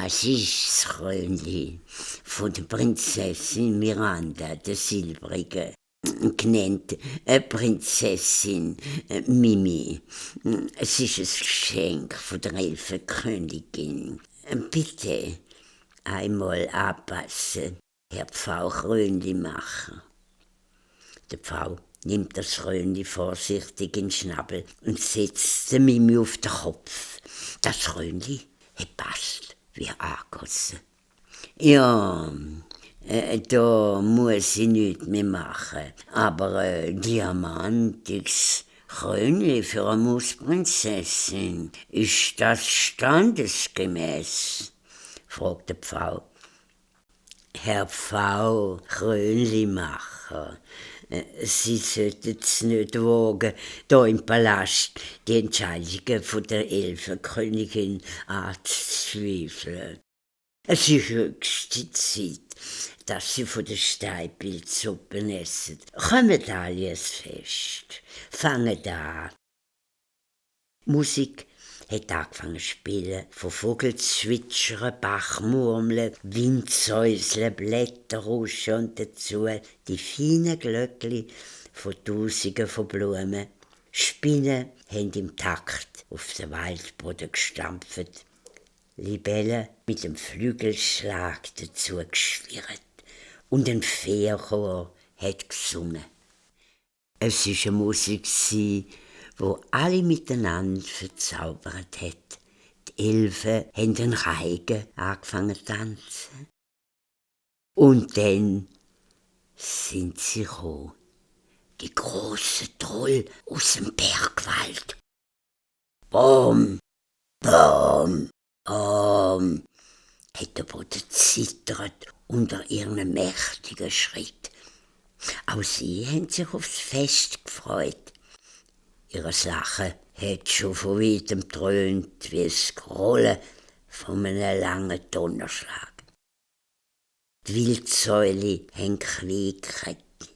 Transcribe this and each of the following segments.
Das ist das Krönchen von der Prinzessin Miranda, der Silbrigen, genannt Prinzessin Mimi. Es ist ein Geschenk von der Elfenkönigin. Bitte einmal anpassen, Herr Pfau Krönlimacher. Der Pfau nimmt das Krönli vorsichtig in den Schnabel und setzt den Mimi auf den Kopf. Das Krönli passt wie angegossen. Ja, da muss ich nichts mehr machen. Aber ein diamantiges Krönli für eine Mausprinzessin, ist das standesgemäß? Fragt die Pfau. Herr Pfau Krönlimacher, Sie sollten es nicht wagen, da im Palast die Entscheidungen von der Elfenkönigin anzuzweifeln. Es ist höchste Zeit, dass Sie von der Steinpilzsuppe essen. Kommt alle ins Fest. Fangen an. Musik hat angefangen zu spielen, von Vogelzwitschern, Bachmurmeln, Windsäuseln, Blätterrauschen und dazu die feinen Glöckchen von Tausenden von Blumen. Spinnen haben im Takt auf den Waldboden gestampft, Libellen mit dem Flügelschlag dazu geschwirrt und ein Feenchor hat gesungen. Es war eine Musik, wo alle miteinander verzaubert hat. Die Elfen haben den Reigen angefangen zu tanzen. Und dann sind sie gekommen. Die grossen Troll aus dem Bergwald. Bom, bom, bom, hat der Boden zittert unter ihren mächtigen Schritt. Auch sie haben sich aufs Fest gefreut. Ihres Lachen hat schon von weitem dröhnt wie das Grollen von einem langen Donnerschlag. Die Wildsäule haben gequiekt.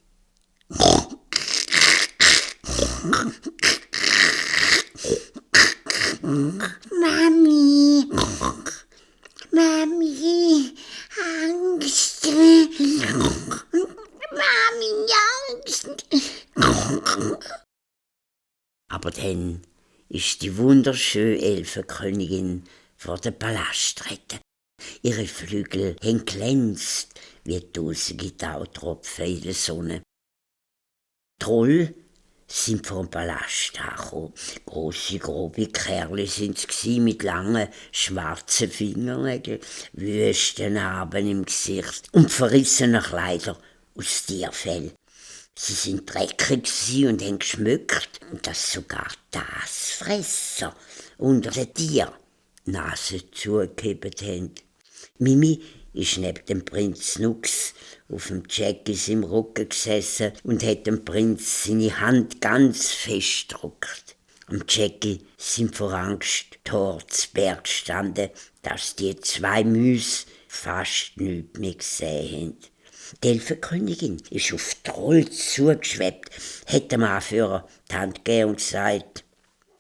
Mami, Mami, Angst, Mami, Angst. Aber dann ist die wunderschöne Elfenkönigin vor den Palast getreten. Ihre Flügel haben glänzt wie tausende Tautropfen in der Sonne. Die Troll sind vor dem Palast angekommen. Grosse, grobe Kerle sind es mit langen, schwarzen Fingernägeln, Wüstennarben im Gesicht und verrissenen Kleidern aus Tierfell. Sie sind dreckig und haben geschmückt, dass sogar das Fresser unter den Tieren die Nase zugehebt haben. Mimi ist neben dem Prinz Nux auf dem Jackis im Rücken gesessen und hat dem Prinz seine Hand ganz fest gedrückt. Am Jackie sind vor Angst die Haare zu Berg gestanden, dass die zwei Mäuse fast nichts mehr gesehen haben. Die Elfenkönigin ist auf die Troll zugeschwebt, hat dem Anführer die Hand gegeben und gesagt: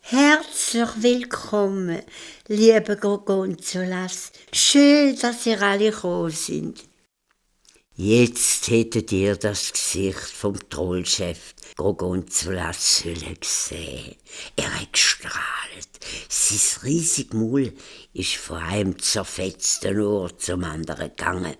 Herzlich willkommen, liebe Gorgonzolas. Schön, dass ihr alle gekommen sind. Jetzt hättet ihr das Gesicht vom Trollchef Gorgonzolas gesehen. Er hat gestrahlt. Sein riesiges Maul ist von einem zerfetzten Ohr zum anderen gegangen.